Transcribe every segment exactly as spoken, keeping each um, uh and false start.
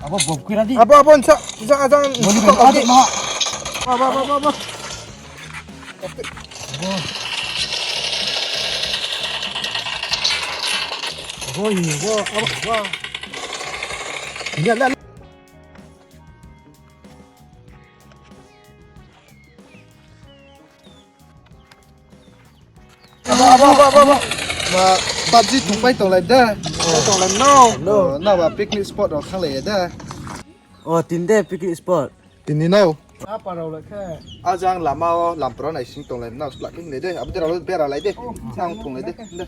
Abo bom kira di. Abo, abo, nsa, nsa, nsa, nsa, nsa, nsa, nsa. Abo, abo, abo, abo. Abo, abo, abo, abo. Ini, ini, ini. Abo, abo, abo, abo, abo. Ma, PUBG thungpai tonglai de. Tonglai no. No, na ba picnic spot rao thannglai de. O, tini de picnic spot. Tini no. Apa rao le khe. Ajang lama o, lampro naising tonglai no, slak hinglai de. Abo de rao le bera lai de. Sang thunglai de. De.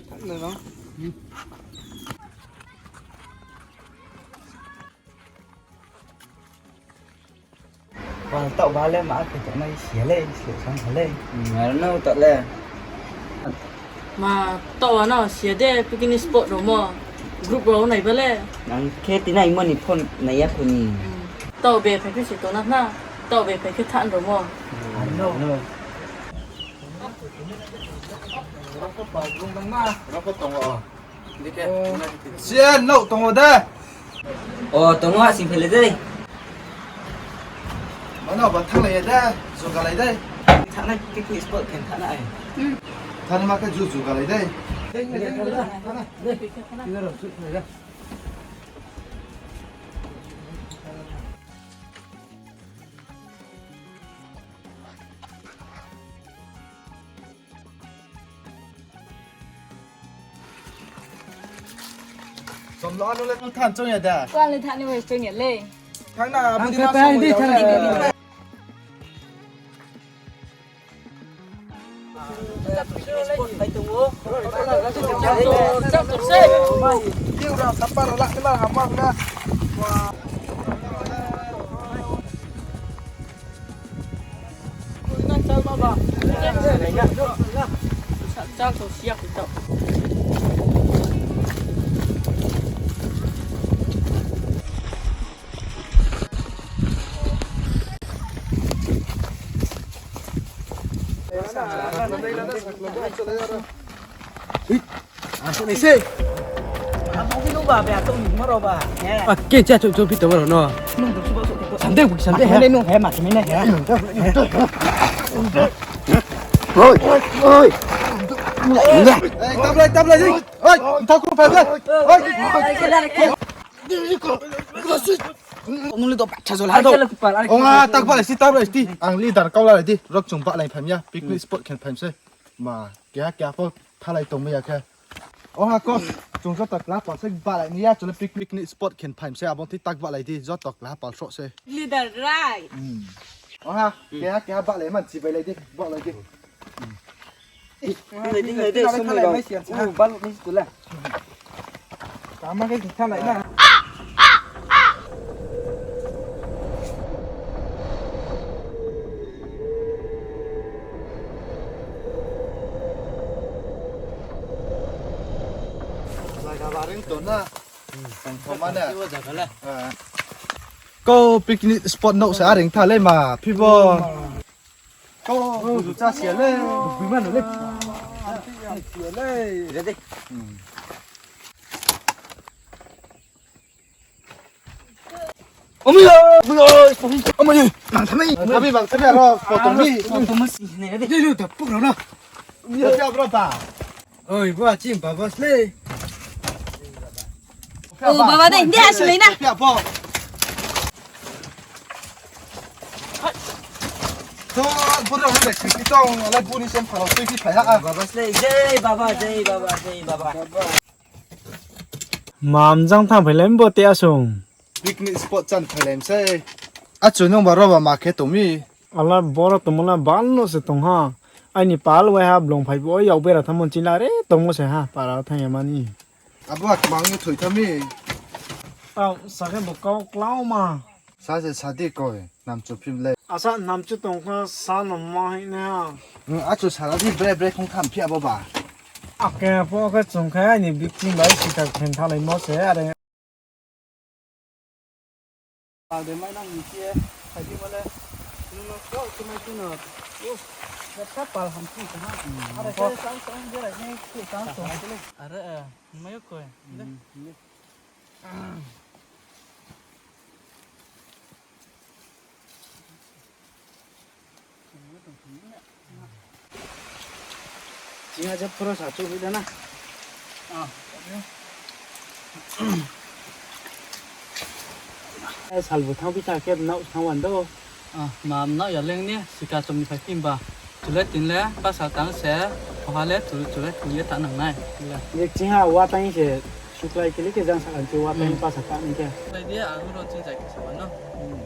Wa taoh ba le ma khe tongnai sia le, sia sang ha le. Hmm, aro no taoh le. Ma taoh wa no sia de, picnic spot rao mo. Group rao nai ba le. Nang khe tinai mo ni phone nai ya kho ni. Hmm. Taoh be phai khe se tong na na. Taoh be phai khe than rao mo. Hmm, aro no. Rang pho tongo. Sian, nouh tongo de? O, tongo, ha sing phai le de. Mano ba thannglai ya de, jugalai de. Thanngnai picnic spot khe thanngnai. Thanngnai ma khe ju, jugalai de. Somlo, ano le than choung ya da? Kwan le than ni wai choung ya le. Thang na, ang abo di khe ma tang song di ya than le. Di ura sapa rao la ni ma hama na. Asuk ni se. Abo ni nuba be ato ni maro ba. He. A ke cha chop chop pito maro no. Nung tu suba sok tu. Sande bu sande. He nung he ma sini ne he. Oi, oi. Ei, tablai, tablai, oi. Oi, nta ku phai be. Oi. Nung le do bacha jol ha do. Ong a, tak balai si, tak balai si. Ang leader kau lalai di. Rok chung balai phaim ya. Picnic spot khen phaim se. Ma, keha keha pho thalai tongmai ya khe. Oha ko, chung joto kla pal se balai ni ya, chole picnic spot khen phaim se, abo thik tak balai di, joto kla pal sroh se. Leader rai. Hmm. Oha, keha keha balai man si bailai di, balai di. Hinglai di, hinglai di, sumai rao. U, baluh ni tula. Kama khe khe thalai na. Zaga baring to na. Tang thoma na. Ko picnic spot nouh se aring thalai ma, phibo. Ko, buzu cha sia le. Bui mano le. Sia le. Ready? Omi yo, omi yo, omi yo, nang thamai. Thamai bang, thamai aro, potong mi. Potong mi sini ready. Lu, lu, dapur na. Omi yo, siapa ba? Oi, bo achim baba sle. O baba de, de asulai na. Siapa? To, boro rao le sisi tong, alai buni sem phalo tui phi phai ha. Baba sle, jai baba, jai baba, jai baba. Mamjang thang phailai bo te asung. Picnic spot chan phailai se. Achu nung ba roba ma khe tongmi. Ala boro tongmo na bal no se tong ha. Aini pal wai ha blong phai bo yau bera thamon chila re tongmo se ha para thang ya mani. Abo akmang ni thoi thami. Tao sakhe bo kau klau ma. Sa se sadi koi, namchu phim le. Asa namchu tong kha sa no ma hai na. Achu sara di bre bre khong tham phi abo ba. Ake po khe chung khe ni bikching bai sita khen thalai mo se are. Pal de mai nang ni si e, khai di mo le. Nung no kau se mai tu no. Sa pal ham si ka ha. Are ko sa sa je rai ni si ka so. Are, mai koi. Hmm, hmm. Chini aja phoro sa chouh ri da na. Ah. Eh, salbu thang phi tha khe nao thang wan do. Ah, ma nao ya leng ni, sika chom ni phai phi ba. Chule tin le, pasa tang se, oha le, chule, chule, thung ye ta nang nai. Chule. Ye chini ha wa tang se, suklai kili khe jang sa kan chu wa tang pasa tang ni khe. Lai di, ang ro chini jai khe sa wan no. Hmm.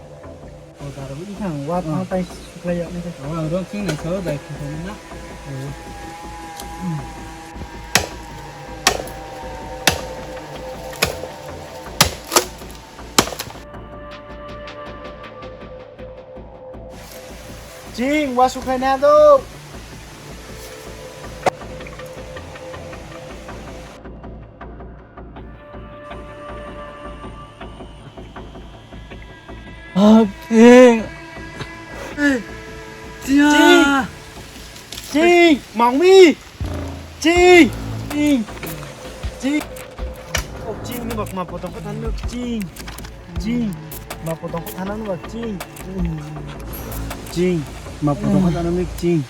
O, dar wi thang, wa thang tai suklai ya ni khe. O, ang ro chini nai sa, jai khe sa ni na. Hmm. Ching, wa suklai na do. Ah, Ching. Ching. Ching. Ching. Mangmi. Ching. Ching. Ching. Oh, Ching, ni bak ma potong ko than nuk, Ching. Ching. Ma potong ko than nuk, Ching. Ching. Ma potong ko than nuk, Ching.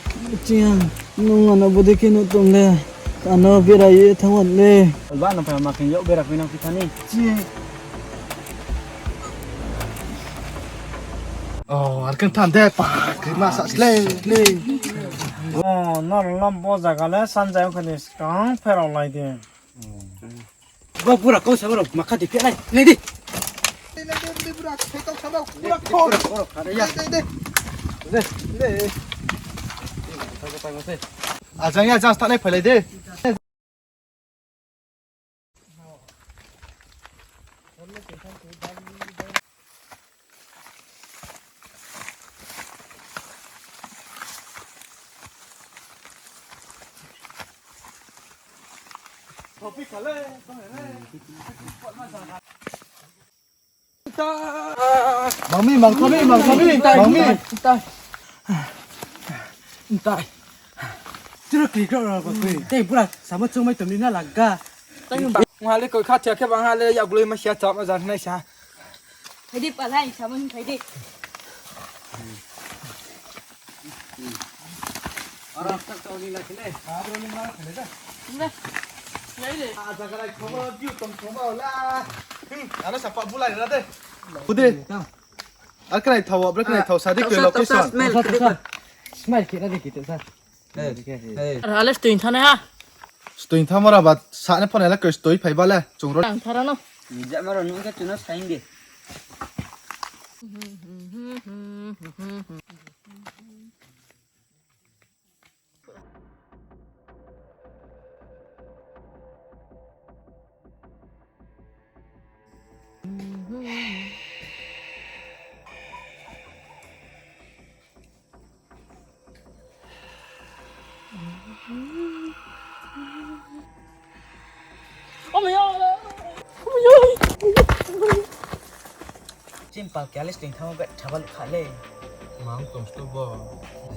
Ching. Nung ano bodei khe no tong le. Ano bera ye thang wan le. Alba no pa ma khe yo bera khe nang phi thani. Ching. Oh, ar khe than de pa, khe ma sa slei, slei. Oh, no, no, bo jaga le sanjai ong khe ni skang pherao lai de. Bo bura kau sa bro, ma kha di phe lai, lai di. Lai, lai, lai, bura, khe kau sa bro, bura kau. Bura, bura, kha de ya. Lai, lai, lai. Ajang ya, jang start lai phai lai de. Mangmi, mangkami, mangkami, mangmi. Ntai. Ntai. Churu kri kro ro ko kri. Tei bura samo chungmai tongni na laga. Tei ba. Ngha le koi kha thia khe ba ngha le yak gloi ma sia chap ma jan nai sa. Hai di palai samo hin khai di. Aro tak tak ni la kile. Aro ni ma kile da. Nda. Nai le. A jaga lai khomo view tong khomo la. Hmm, ano sapa bulai ra de. Kude. Ar krai thao, bre krai thao, sa di koi location. Smile khe na di kito sa. Ar ale stoi thanai ha. Stoi thanai mara ba, sa ne phone la koi stoi phai ba le, chung ro. Ang thara no. Ni ja maro nung khe chuno saing di. Chini pal khe ale stoi thanngmo bethak baluh kha le. Mang tong sto bo.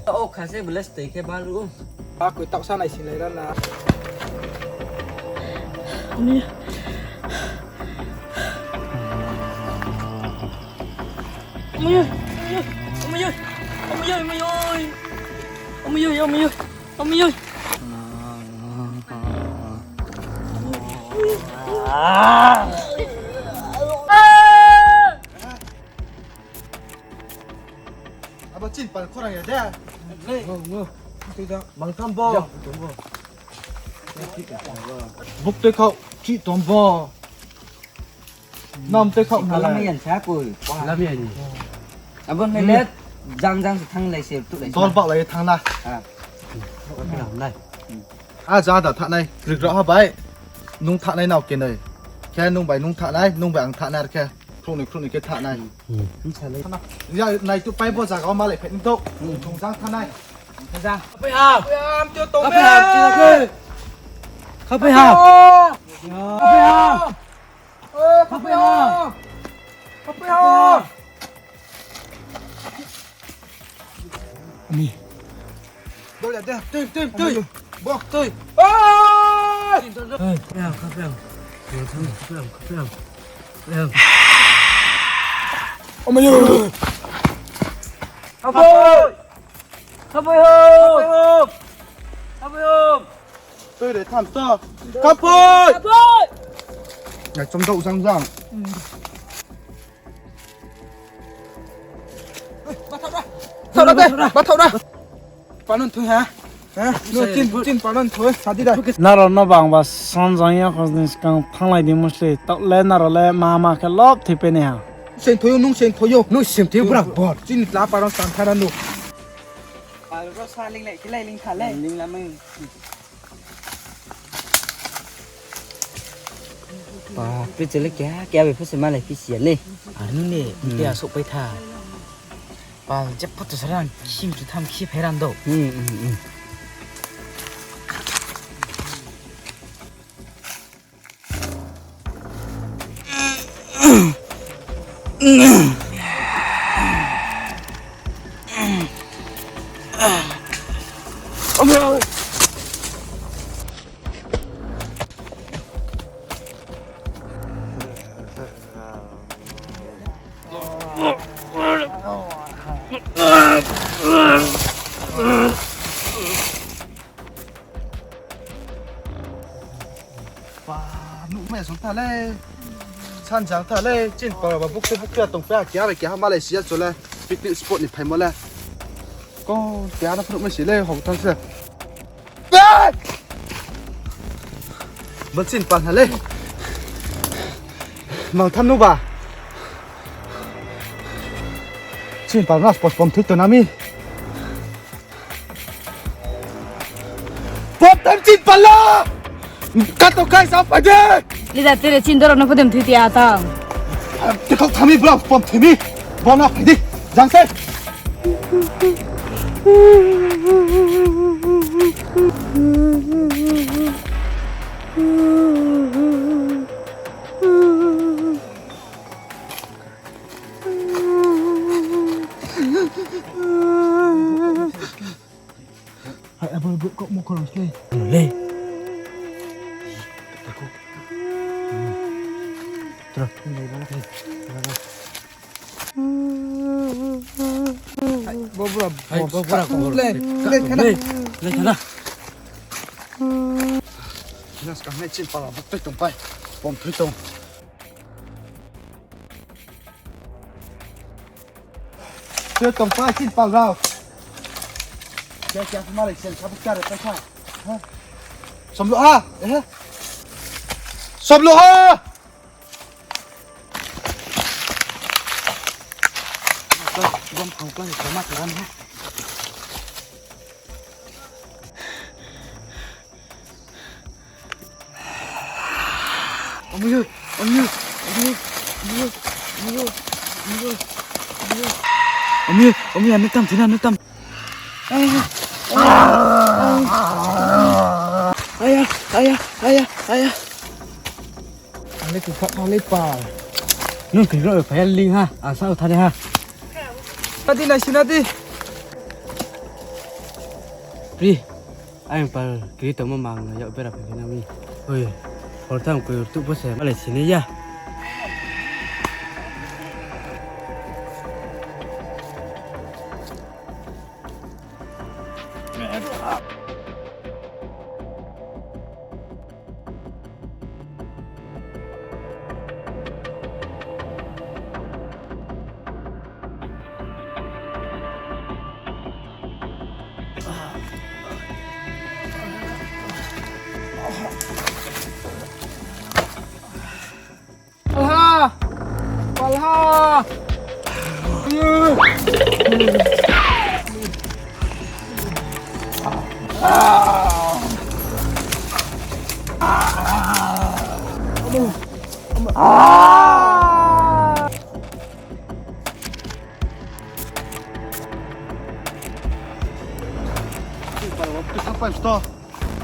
O kha se bole stoi khe baluh. Ba koi taohsa naisinglai ra na. Amai oi, amai oi, amai oi. Amai oi, amai oi. Amai oi. Abo chini pal khorang ya de. Mangtham bo. Buk tei khao, chih tong bo. Nam tei khao na la. Lam yan sa koi. Lam yan ni. Abo nai le jang jang se thannglai se tuhlai se. Dol bahlai ye thanng na. Ha. Lam lai. A jang da thanai, krikrao ha bai. Nung thanai nao kenoi. Khe nung bai nung thanai, nung bai ang thanai ar khe. Khrouhnoi khrouhnoi khe thanai. Hmm. Ya, nai tu pai bo zaga o malai phai ni dou. Hmm. Chung jang thanai. Jang. Apai ha. Apai ha, amtio tong. Apai ha, tong. Apai ha. Apai ha. Apai ha. Apai ha. Ni. Dole de, tui, tui, tui. Bo, tui. Ah! Hei, kha phe ang, kha phe ang. Kha phe ang, kha phe ang. Omayo. Kapoi! Kapoi hom! Kapoi hom! Kapoi hom! Tui re tham to. Kapoi! Kapoi! Nai chom dau jang jang. Bathau ra de, bathau ra. Panon thui ha. Ha? No chin, chin panon thui, sadi da. Nrao no bang ba sanjang ya khosni skang thanglai di musli. Taoh le nrao le ma ma khe lop thoi pe nai ha. Seng thoi yo, nung seng thoi yo. Nung seng thoi yo bra bor. Chini tla paron tang kha ra no. Pal ro sa ling lai, kilai ling kha lai. Ling la mung. Pa, pe chele kya, kya be phu se malai phi sia le. Ar nu ne, hmm, te asok pai tha. Pa, jep phu tu saran, khim tu tham khi phai ran do. Hmm, hmm, hmm. Pa, nuh me song ta le. Sanjang ta le, chin pa ba bukte bukte tong pa, kya re kya ha Malaysia cho le, picnic spot ni phaimo le. Ko, kya na phruh me si le, hong thang se. Ba! Ba chin pa na le. Mang tham nu ba. Chin pa na spot pom thui to na mi. Pom tham chin pal la! Ka to kai sa pa de! Lida tere chin dorao no podem thui ti atang. Te kau thami bro, pom thimi. Bo na phai di. Jang se. Hai, abo brouh kau mo khorang slei. Lei. Tra. Hai, bo brouh, hai, bo brouh, bo brouh. Lei, lei, lei, lei, lei. Nas ka nai chin pala, bo tui tong pai. Pom tui tong. Tui tong pa chin pal rao. Kya, kya, mari sen, sabu kya re, paisa. Ha? Somlo ha? Eh? Somlo ha? Bom thang kla, sama teran ha. Omi, omi, omi, omi, omi, omi, omi, omi, anu tam, thina, anu tam. Aya, aya, aya, aya. Ale ku kha, ale pa. Nung kri ro, pa, ling ha, asa uthare ha. Nadi, nai si nadi. Pri. Ayang pal kri tongmo mang no yak bera phai khe nang mi. Oi, hor tham koi hor tuh bo se malai sini ya. Palha! Palha!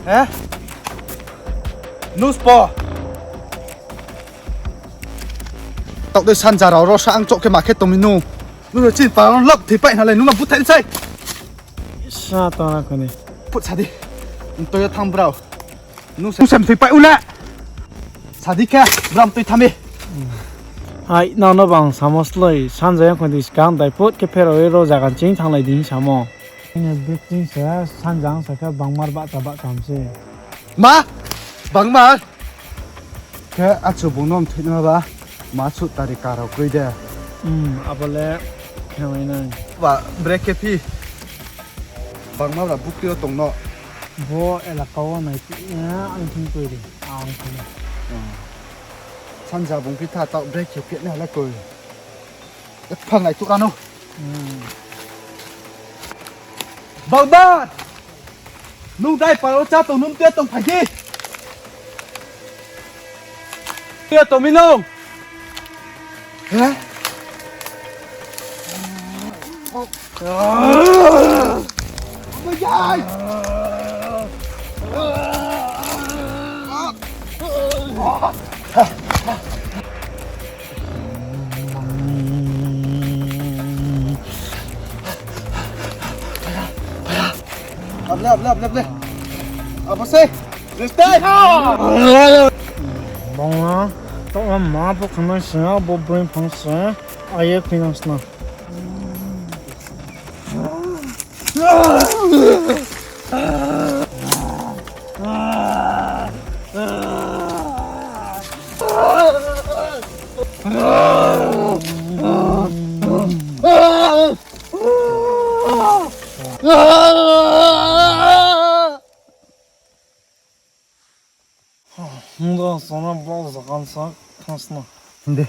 He? Nuspo. Taoh de sanja rao ro sa ang chouh khe ma khe tong mi nu. Nu no chin pa rao lap thoi pai na le nu no buthai sai. Sa tong na kho ni. Phut sa di. Ntoi yo thang brao. Nu sem, sem thoi pai u le. Sa di khe, bram tui thami. Ai, nang no bang samo sloi, sanja yang khon di skang dai put khe pherao ye ro zaga ching thannglai di samo. Ini bikting se sanja ang sa khe bangmar bahcha bahcha ham se. Ma? Bangmar? Khe achu bung no mthoih nama ba, ma chu tari karao kroi de. Hmm, abo le khe mai nai. Ba, brake khe phi. Bangma bra bukti ro tong no. Bo elaka wo nai, eh, ang thing tui ri, ang thing. Hmm. Sanja bung phi tha taoh brake khe phi na le koi. Ephang nai tu rano. Hmm. Bangma! Nung dai paro cha tong nung te tong phai di. Te tong mi nung. He? Able, able, able, able. Abo se. Reste. Bangma, tao ma pho khna sna, bo brain phang se. Aye khuinang sna. Hingdo sana bal zakan sa khasna. Hindi.